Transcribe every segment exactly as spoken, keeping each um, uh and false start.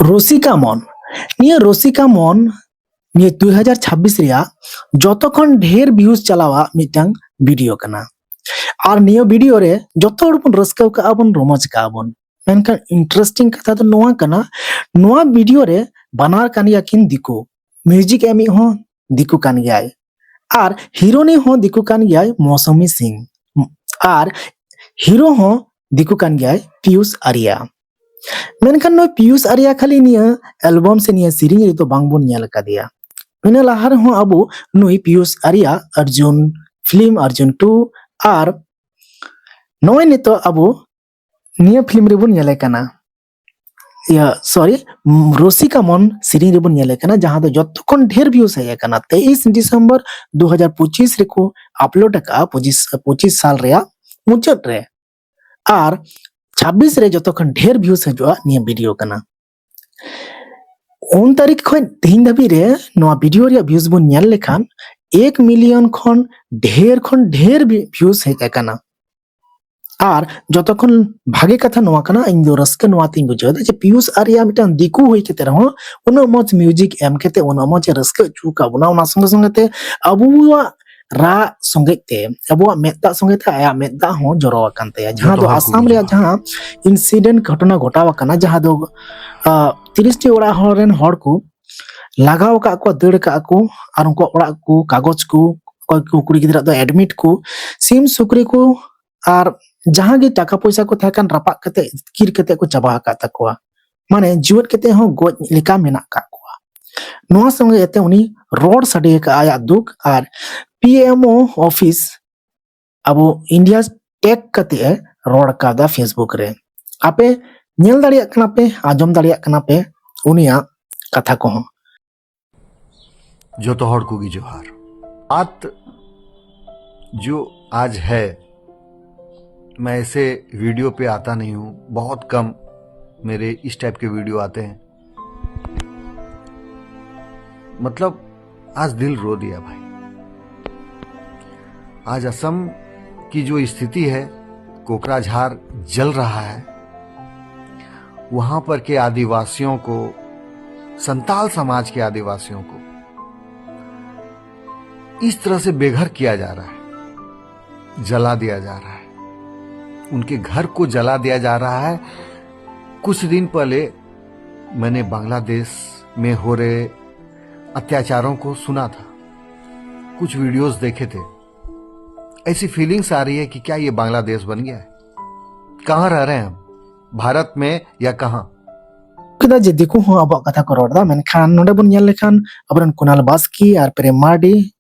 ᱨᱚᱥᱤᱠᱟ ᱢᱚᱱ᱾ ᱱᱤᱭᱟᱹ ᱨᱚᱥᱤᱠᱟ ᱢᱚᱱ ᱱᱤᱭᱟᱹ ᱫᱩ ᱦᱟᱡᱟᱨ ᱪᱷᱟᱵᱵᱤᱥ ᱨᱮᱭᱟᱜ ᱡᱚᱛᱚ ᱠᱷᱚᱱ ᱰᱷᱮᱨ ᱵᱷᱤᱭᱩᱡᱽ ᱪᱟᱞᱟᱣᱟᱜ ᱢᱤᱫᱴᱟᱝ ᱵᱷᱤᱰᱤᱭᱳ ᱠᱟᱱᱟ᱾ ᱟᱨ ᱱᱤᱭᱟᱹ ᱵᱷᱤᱰᱤᱭᱳ ᱨᱮ ᱡᱚᱛᱚ ᱦᱚᱲ ᱵᱚᱱ ᱨᱟᱹᱥᱠᱟᱹ ᱠᱟᱜᱼᱟ ᱵᱚᱱ, ᱨᱚᱢᱚᱡᱽ ᱠᱟᱜᱼᱟ ᱵᱚᱱ᱾ ᱢᱮᱱᱠᱷᱟᱱ ᱤᱱᱴᱟᱨᱮᱥᱴᱤᱝ ᱠᱟᱛᱷᱟ ᱫᱚ ᱱᱚᱣᱟ ᱠᱟᱱᱟ, ᱱᱚᱣᱟ ᱵᱷᱤᱰᱤᱭᱳ ᱨᱮ ᱵᱟᱱᱟᱨ ᱠᱟᱱ ᱜᱮᱭᱟ ᱠᱤᱱ ᱫᱤᱠᱩ᱾ ᱢᱤᱭᱩᱡᱤᱠ ᱮᱢᱤᱡ ᱦᱚᱸ ᱫᱤᱠᱩ ᱠᱟᱱ ᱜᱮᱭᱟᱭ, ᱟᱨ ᱦᱤᱨᱳᱱᱤ ᱦᱚᱸ ᱫᱤᱠᱩ ᱠᱟᱱ ᱜᱮᱭᱟᱭ ᱢᱳᱥᱩᱢᱤ ᱥᱤᱝ, ᱟᱨ ᱦᱤᱨᱳ ᱦᱚᱸ ᱫᱤᱠᱩ ᱠᱟᱱ ᱜᱮᱭᱟᱭ ᱯᱤᱭᱩᱥ ᱟᱨᱭᱟ᱾ ᱢᱮᱱᱠᱷᱟᱱ ᱱᱩᱭ ᱯᱤᱭᱩᱥ ᱟᱨᱭᱟ ᱠᱷᱟᱹᱞᱤ ᱱᱤᱭᱟᱹ ᱮᱞᱵᱟᱢ ᱥᱮ ᱱᱤᱭᱟᱹ ᱥᱮᱨᱮᱧ ᱨᱮᱫᱚ ᱵᱟᱝᱵᱚᱱ ᱧᱮᱞ ᱟᱠᱟᱫᱮᱭᱟ᱾ ᱤᱱᱟᱹ ᱞᱟᱦᱟ ᱨᱮᱦᱚᱸ ᱟᱵᱚ ᱱᱩᱭ ᱯᱤᱭᱩᱥ ᱟᱨᱭᱟ ᱚᱨᱡᱩᱱ ᱯᱷᱤᱞᱢ ᱚᱨᱡᱩᱱ ᱴᱩ ᱟᱨ ᱱᱚᱜᱼᱚᱭ ᱱᱤᱛᱚᱜ ᱟᱵᱚ ᱱᱤᱭᱟᱹ ᱯᱷᱤᱞᱢ ᱨᱮᱵᱚᱱ ᱧᱮᱞᱮ ᱠᱟᱱᱟ, ᱤᱭᱟᱹ ᱥᱚᱨᱤ, ᱨᱚᱥᱤᱠᱟ ᱢᱚᱱ ᱥᱮᱨᱮᱧ ᱨᱮᱵᱚᱱ ᱧᱮᱞᱮ ᱠᱟᱱᱟ, ᱡᱟᱦᱟᱸ ᱫᱚ ᱡᱚᱛᱚ ᱠᱷᱚᱱ ᱰᱷᱮᱨ ᱵᱷᱤᱭᱩᱥ ᱦᱮᱡ ᱟᱠᱟᱱᱟ᱾ ᱛᱮᱭᱤᱥ ᱰᱤᱥᱮᱢᱵᱚᱨ ᱫᱩ ᱦᱟᱡᱟᱨ ᱯᱚᱸᱪᱤᱥ ᱨᱮᱠᱚ ᱟᱯᱞᱳᱰ ᱟᱠᱟᱫᱼᱟ, ᱯᱚᱸᱪᱤᱥ, ᱯᱚᱸᱪᱤᱥ ᱥᱟᱞ ᱨᱮᱭᱟᱜ ᱢᱩᱪᱟᱹᱫ ᱨᱮ᱾ ᱟᱨ ᱪᱷᱟᱵᱵᱤᱥ ᱨᱮ ᱡᱚᱛᱚ ᱠᱷᱚᱱ ᱰᱷᱮᱨ ᱵᱷᱤᱭᱩᱥ ᱦᱤᱡᱩᱜᱼᱟ ᱱᱤᱭᱟᱹ ᱵᱷᱤᱰᱤᱭᱳ ᱠᱟᱱᱟ᱾ ᱩᱱ ᱛᱟᱹᱨᱤᱠᱷ ᱠᱷᱚᱱ ᱛᱮᱦᱮᱧ ᱫᱷᱟᱹᱵᱤᱡ ᱨᱮ ᱱᱚᱣᱟ ᱵᱷᱤᱰᱤᱭᱳ ᱨᱮᱭᱟᱜ ᱵᱷᱤᱭᱩᱥ ᱵᱚᱱ ᱧᱮᱞ ᱞᱮᱠᱷᱟᱱ ᱮᱠ ᱢᱤᱞᱤᱭᱚᱱ ᱠᱷᱚᱱ ᱰᱷᱮᱨ ᱠᱷᱚᱱ ᱰᱷᱮᱨ ᱵᱷᱤᱭᱩᱥ ᱦᱮᱡ ᱟᱠᱟᱱᱟ᱾ ᱟᱨ ᱡᱚᱛᱚ ᱠᱷᱚᱱ ᱵᱷᱟᱜᱮ ᱠᱟᱛᱷᱟ ᱱᱚᱣᱟ ᱠᱟᱱᱟ, ᱤᱧ ᱫᱚ ᱨᱟᱹᱥᱠᱟᱹ ᱱᱚᱣᱟ ᱛᱤᱧ ᱵᱩᱡᱷᱟᱹᱣ ᱮᱫᱟ ᱡᱮ ᱯᱤᱭᱩᱥ ᱟᱨᱭᱟ ᱢᱤᱫᱴᱟᱝ ᱫᱤᱠᱩ ᱦᱩᱭ ᱠᱟᱛᱮ ᱨᱮᱦᱚᱸ ᱩᱱᱟᱹᱜ ᱢᱚᱡᱽ ᱢᱤᱭᱩᱡᱤᱠ ᱮᱢ ᱠᱟᱛᱮ ᱩᱱᱟᱹᱜ ᱢᱚᱡᱽ ᱮ ᱨᱟᱹᱥᱠᱟᱹ ᱦᱚᱪᱚ ᱟᱠᱟᱫ ᱵᱚᱱᱟ᱾ ᱚᱱᱟ ᱥᱚᱸᱜᱮ ᱥᱚᱸᱜᱮ ᱛᱮ ᱟᱵᱚᱣᱟᱜ ᱨᱟᱜ ᱥᱚᱸᱜᱮ ᱛᱮ, ᱟᱵᱚᱣᱟᱜ ᱢᱮᱫ ᱫᱟᱜ ᱥᱚᱸᱜᱮ ᱛᱮ ᱟᱭᱟᱜ ᱢᱮᱫ ᱫᱟᱜ ᱦᱚᱸ ᱡᱚᱨᱚ ᱟᱠᱟᱱ ᱛᱟᱭᱟ, ᱡᱟᱦᱟᱸ ᱡᱚᱛᱚ ᱫᱚ ᱦᱚᱲ ᱠᱚ ᱟᱥᱟᱢ ᱨᱮᱭᱟᱜ ᱵᱩᱡᱷᱟᱹᱣᱟ᱾ ᱡᱟᱦᱟᱸ ᱤᱱᱥᱤᱰᱮᱱᱴ ᱜᱷᱚᱴᱚᱱᱟ ᱜᱷᱚᱴᱟᱣ ᱟᱠᱟᱱᱟ, ᱡᱟᱦᱟᱸ ᱫᱚ ᱟᱸ, ᱛᱤᱨᱤᱥ ᱴᱤ ᱚᱲᱟᱜ ᱦᱚᱲ ᱨᱮᱱ ᱦᱚᱲ ᱠᱚ ᱞᱟᱜᱟᱣ ᱟᱠᱟᱫ ᱠᱚᱣᱟ, ᱫᱟᱹᱲ ᱟᱠᱟᱫ ᱠᱚ, ᱟᱨ ᱩᱱᱠᱩᱣᱟᱜ ᱚᱲᱟᱜ ᱠᱚ, ᱠᱟᱜᱚᱡᱽ ᱠᱚ, ᱚᱠᱚᱭ ᱠᱚ ᱠᱩᱲᱤ ᱜᱤᱫᱽᱨᱟᱹ ᱫᱚ ᱮᱰᱢᱤᱴ ᱠᱚ, ᱥᱤᱢ ᱥᱩᱠᱨᱤ ᱠᱚ, ᱟᱨ ᱡᱟᱦᱟᱸ ᱜᱮ ᱴᱟᱠᱟ ᱯᱚᱭᱥᱟ ᱠᱚ ᱛᱟᱦᱮᱸ ᱠᱟᱱ ᱨᱟᱯᱟᱜ ᱠᱟᱛᱮ ᱠᱤᱨ ᱠᱟᱛᱮ ᱠᱚ ᱪᱟᱵᱟ ᱟᱠᱟᱫ ᱛᱟᱠᱚᱣᱟ᱾ ᱢᱟᱱᱮ ᱡᱤᱣᱮᱫ ᱠᱟᱛᱮ ᱦᱚᱸ ᱜᱚᱡ ᱞᱮᱠᱟ ᱢᱮᱱᱟᱜ ᱟᱠᱟᱫ ᱠᱚᱣᱟ᱾ ᱱᱚᱣᱟ ᱥᱚᱸᱜᱮ ᱛᱮ ᱩᱱᱤ ᱨᱚᱲ ᱥᱟᱰᱮ ᱟᱠᱟᱫᱼᱟ ᱟᱭᱟᱜ ᱫᱩᱠ, ᱟᱨ ᱯᱤ ᱮᱢ ᱳ ᱚᱯᱷᱤᱥ ᱟᱵᱚ ᱤᱱᱰᱤᱭᱟ ᱴᱮᱜ ᱠᱟᱛᱮ ᱮ ᱨᱚᱲ ᱟᱠᱟᱫᱟ ᱯᱷᱮᱥᱵᱩᱠ ᱨᱮ᱾ ᱟᱯᱮ ᱧᱮᱞ ᱫᱟᱲᱮᱭᱟᱜ ᱠᱟᱱᱟ ᱯᱮ, ᱟᱸᱡᱚᱢ ᱫᱟᱲᱮᱭᱟᱜ ᱠᱟᱱᱟ ᱯᱮ ᱩᱱᱤᱭᱟᱜ ᱠᱟᱛᱷᱟ ᱠᱚᱦᱚᱸ᱾ ᱡᱚᱛᱚ ᱦᱚᱲ ᱠᱚᱜᱮ ᱡᱚᱦᱟᱨ᱾ ᱟᱛ ᱡᱚ ᱟᱡ ᱦᱮ, ᱢᱟᱭ ᱮᱥᱮ ᱵᱷᱤᱰᱤᱭᱳ ᱯᱮ ᱟᱛᱟ ᱱᱟᱦᱤ ᱦᱩ, ᱵᱚᱦᱩᱛ ᱠᱟᱢ ᱢᱮᱨᱮ ᱤᱥ ᱴᱟᱭᱤᱯ ᱠᱮ ᱵᱷᱤᱰᱤᱭᱳ ᱟᱛᱮ ᱦᱮ᱾ ᱢᱚᱛᱞᱚᱵ, ᱟᱡ ᱫᱤᱞ ᱨᱳ ᱫᱤᱭᱟ ᱵᱷᱟᱭ᱾ ᱟᱡ ᱟᱥᱟᱢ ᱠᱤ ᱡᱚ ᱤᱥᱛᱷᱤᱛᱤ ᱦᱮ, ᱠᱳᱠᱨᱟᱡᱷᱟᱨ ᱡᱟᱞ ᱨᱟᱦᱟ ᱦᱮ, वहां पर के आदिवासियों को, संताल समाज के आदिवासियों को इस तरह से बेघर किया जा रहा है, जला दिया जा रहा है, उनके घर को जला दिया जा रहा है। कुछ दिन पहले मैंने बांग्लादेश में हो रहे अत्याचारों को सुना था, कुछ वीडियोज़ देखे थे। ऐसी फीलिंग्स आ रही है कि क्या ये बांग्लादेश बन गया है? कहाँ रह रहे हैं हम, भारत में या कहाँ? ᱠᱮᱫᱟ ᱡᱮ ᱫᱤᱠᱩ ᱦᱚᱸ ᱟᱵᱚᱣᱟᱜ ᱠᱟᱛᱷᱟ ᱠᱚ ᱨᱚᱲ ᱮᱫᱟ, ᱢᱮᱱᱠᱷᱟᱱ ᱱᱚᱰᱮ ᱵᱚᱱ ᱧᱮᱞ ᱞᱮᱠᱷᱟᱱ ᱟᱵᱚᱨᱮᱱ ᱠᱩᱱᱟᱞ ᱵᱟᱥᱠᱮ ᱟᱨ ᱯᱨᱮᱢ ᱢᱟᱨᱰᱤ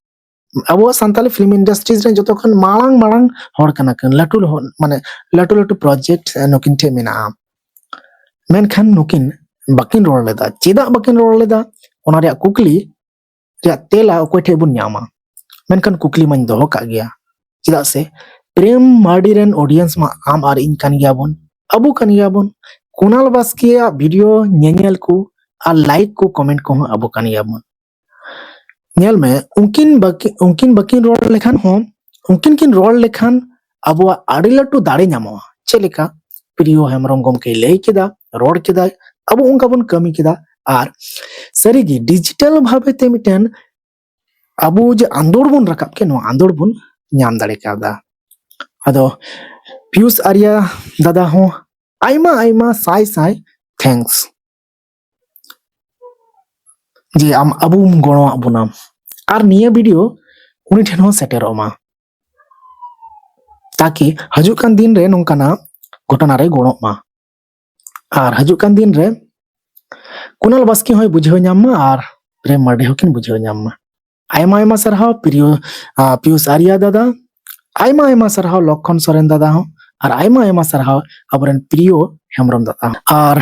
ᱟᱵᱚᱣᱟᱜ ᱥᱟᱱᱛᱟᱞᱤ ᱯᱷᱤᱞᱢ ᱤᱱᱰᱟᱥᱴᱨᱤᱡᱽ ᱨᱮᱱ ᱡᱚᱛᱚ ᱠᱷᱚᱱ ᱢᱟᱲᱟᱝ ᱢᱟᱲᱟᱝ ᱦᱚᱲ ᱠᱟᱱᱟ ᱠᱤᱱ, ᱞᱟᱹᱴᱩ ᱞᱟᱹᱴᱩ ᱢᱟᱱᱮ ᱞᱟᱹᱴᱩ ᱞᱟᱹᱴᱩ ᱯᱨᱚᱡᱮᱠᱴ ᱱᱩᱠᱤᱱ ᱴᱷᱮᱱ ᱢᱮᱱᱟᱜᱼᱟ᱾ ᱢᱮᱱᱠᱷᱟᱱ ᱱᱩᱠᱤᱱ ᱵᱟᱹᱠᱤᱱ ᱨᱚᱲ ᱞᱮᱫᱟ᱾ ᱪᱮᱫᱟᱜ ᱵᱟᱹᱠᱤᱱ ᱨᱚᱲ ᱞᱮᱫᱟ, ᱚᱱᱟ ᱨᱮᱭᱟᱜ ᱠᱩᱠᱞᱤ ᱨᱮᱭᱟᱜ ᱛᱮᱞᱟ ᱚᱠᱚᱭ ᱴᱷᱮᱱ ᱵᱚᱱ ᱧᱟᱢᱟ? ᱢᱮᱱᱠᱷᱟᱱ ᱠᱩᱠᱞᱤ ᱢᱟᱧ ᱫᱚᱦᱚ ᱠᱟᱜ ᱜᱮᱭᱟ, ᱪᱮᱫᱟᱜ ᱥᱮ ᱯᱨᱮᱢ ᱢᱟᱨᱰᱤ ᱨᱮᱱ ᱚᱰᱤᱭᱮᱱᱥ ᱢᱟ ᱟᱢ ᱟᱨ ᱤᱧ ᱠᱟᱱ ᱜᱮᱭᱟᱵᱚᱱ, ᱟᱵᱚ ᱠᱟᱱ ᱜᱮᱭᱟᱵᱚᱱ᱾ ᱠᱩᱱᱟᱞ ᱵᱟᱥᱠᱮᱭᱟᱜ ᱵᱷᱤᱰᱤᱭᱳ ᱧᱮᱧᱮᱞ ᱠᱚ ᱟᱨ ᱞᱟᱭᱤᱠ ᱠᱚ, ᱠᱚᱢᱮᱱᱴ ᱠᱚᱦᱚᱸ ᱟᱵᱚ ᱠᱟᱱ ᱜᱮᱭᱟᱵᱚᱱ᱾ ᱧᱮᱞ ᱢᱮ, ᱩᱱᱠᱤᱱ ᱵᱟᱹᱠᱤ ᱩᱱᱠᱤᱱ ᱵᱟᱹᱠᱤᱱ ᱨᱚᱲ ᱞᱮᱠᱷᱟᱱ ᱦᱚᱸ, ᱩᱱᱠᱤᱱ ᱠᱤᱱ ᱨᱚᱲ ᱞᱮᱠᱷᱟᱱ ᱟᱵᱚᱣᱟᱜ ᱟᱹᱰᱤ ᱞᱟᱹᱴᱩ ᱫᱟᱲᱮ ᱧᱟᱢᱚᱜᱼᱟ᱾ ᱪᱮᱫ ᱞᱮᱠᱟ? ᱯᱨᱤᱭᱚ ᱦᱮᱢᱵᱨᱚᱢ ᱜᱚᱢᱠᱮᱭ ᱞᱟᱹᱭ ᱠᱮᱫᱟ, ᱨᱚᱲ ᱠᱮᱫᱟᱭ, ᱟᱵᱚ ᱚᱱᱠᱟ ᱵᱚᱱ ᱠᱟᱹᱢᱤ ᱠᱮᱫᱟ᱾ ᱟᱨ ᱥᱟᱹᱨᱤᱜᱮ ᱰᱤᱡᱤᱴᱟᱞ ᱵᱷᱟᱵᱮ ᱛᱮ ᱢᱤᱫᱴᱮᱱ ᱟᱵᱚ ᱡᱮ ᱟᱸᱫᱳᱲ ᱵᱚᱱ ᱨᱟᱠᱟᱵ ᱠᱮᱫ, ᱱᱚᱣᱟ ᱟᱸᱫᱳᱲ ᱵᱚᱱ ᱧᱟᱢ ᱫᱟᱲᱮ ᱠᱟᱣᱫᱟ᱾ ᱟᱫᱚ ᱯᱤᱭᱩᱥ ᱟᱨᱭᱟ ᱫᱟᱫᱟ ᱦᱚᱸ ᱟᱭᱢᱟ ᱟᱭᱢᱟ ᱥᱟᱭ ᱥᱟᱭ ᱛᱷᱮᱝᱠᱥ ᱡᱮ ᱟᱢ ᱟᱵᱚᱢ ᱜᱚᱲᱚᱣᱟᱜ ᱵᱚᱱᱟ, ᱟᱨ ᱱᱤᱭᱟᱹ ᱵᱷᱤᱰᱤᱭᱳ ᱩᱱᱤ ᱴᱷᱮᱱ ᱦᱚᱸ ᱥᱮᱴᱮᱨᱚᱜ ᱢᱟ, ᱛᱟᱠᱤ ᱦᱤᱡᱩᱜ ᱠᱟᱱ ᱫᱤᱱ ᱨᱮ ᱱᱚᱝᱠᱟᱱᱟᱜ ᱜᱷᱚᱴᱚᱱᱟ ᱨᱮ ᱜᱚᱲᱚᱜ ᱢᱟ᱾ ᱟᱨ ᱦᱤᱡᱩᱜ ᱠᱟᱱ ᱫᱤᱱ ᱨᱮ ᱠᱩᱱᱟᱞ ᱵᱟᱥᱠᱮ ᱦᱚᱸᱭ ᱵᱩᱡᱷᱟᱹᱣ ᱧᱟᱢ ᱢᱟ ᱟᱨ ᱯᱨᱮᱢ ᱢᱟᱨᱰᱤ ᱦᱚᱸᱠᱤᱱ ᱵᱩᱡᱷᱟᱹᱣ ᱧᱟᱢ ᱢᱟ᱾ ᱟᱭᱢᱟ ᱟᱭᱢᱟ ᱥᱟᱨᱦᱟᱣ ᱯᱨᱤᱭᱚ, ᱟ, ᱯᱤᱭᱩᱥ ᱟᱨᱭᱟ ᱫᱟᱫᱟ, ᱟᱭᱢᱟ ᱟᱭᱢᱟ ᱥᱟᱨᱦᱟᱣ ᱞᱚᱠᱠᱷᱚᱱ ᱥᱚᱨᱮᱱ ᱫᱟᱫᱟ ᱦᱚᱸ, ᱟᱨ ᱟᱭᱢᱟ ᱟᱭᱢᱟ ᱥᱟᱨᱦᱟᱣ ᱟᱵᱚᱨᱮᱱ ᱯᱨᱤᱭᱚ ᱦᱮᱢᱵᱨᱚᱢ ᱫᱟᱫᱟ ᱦᱚᱸ᱾ ᱟᱨ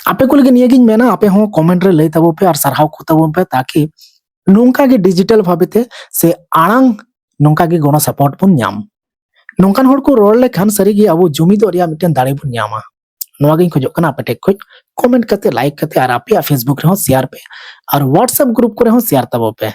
ᱟᱯᱮ ᱠᱚ ᱞᱟᱹᱜᱤᱫ ᱱᱤᱭᱟᱹᱜᱤᱧ ᱢᱮᱱᱟ, ᱟᱯᱮ ᱦᱚᱸ ᱠᱚᱢᱮᱱᱴ ᱨᱮ ᱞᱟᱹᱭ ᱛᱟᱵᱚᱱ ᱯᱮ ᱟᱨ ᱥᱟᱨᱦᱟᱣ ᱠᱚ ᱛᱟᱵᱚᱱ ᱯᱮ, ᱛᱟᱠᱤ ᱱᱚᱝᱠᱟ ᱜᱮ ᱰᱤᱡᱤᱴᱟᱞ ᱵᱷᱟᱵᱮ ᱛᱮ ᱥᱮ ᱟᱲᱟᱝ ᱱᱚᱝᱠᱟ ᱜᱮ ᱜᱚᱲᱚ ᱥᱟᱯᱚᱨᱴ ᱵᱚᱱ ᱧᱟᱢ᱾ ᱱᱚᱝᱠᱟᱱ ᱦᱚᱲ ᱠᱚ ᱨᱚᱲ ᱞᱮᱠᱷᱟᱱ ᱥᱟᱹᱨᱤᱜᱮ ᱟᱵᱚ ᱡᱩᱢᱤᱫᱚᱜ ᱨᱮᱭᱟᱜ ᱢᱤᱫᱴᱮᱱ ᱫᱟᱲᱮ ᱵᱚᱱ ᱧᱟᱢᱟ᱾ ᱱᱚᱣᱟ ᱜᱤᱧ ᱠᱷᱚᱡᱚᱜ ᱠᱟᱱᱟ ᱟᱯᱮ ᱴᱷᱮᱡ ᱠᱷᱚᱡ᱾ ᱠᱚᱢᱮᱱᱴ ᱠᱟᱛᱮ, ᱞᱟᱭᱤᱠ ᱠᱟᱛᱮ ᱟᱨ ᱟᱯᱮᱭᱟᱜ ᱯᱷᱮᱥᱵᱩᱠ ᱨᱮᱦᱚᱸ ᱥᱮᱭᱟᱨ ᱯᱮ ᱟᱨ ᱣᱟᱴᱥᱮᱯ ᱜᱨᱩᱯ ᱠᱚᱨᱮ ᱦᱚᱸ ᱥᱮᱭᱟᱨ ᱛᱟᱵᱚ ᱯᱮ᱾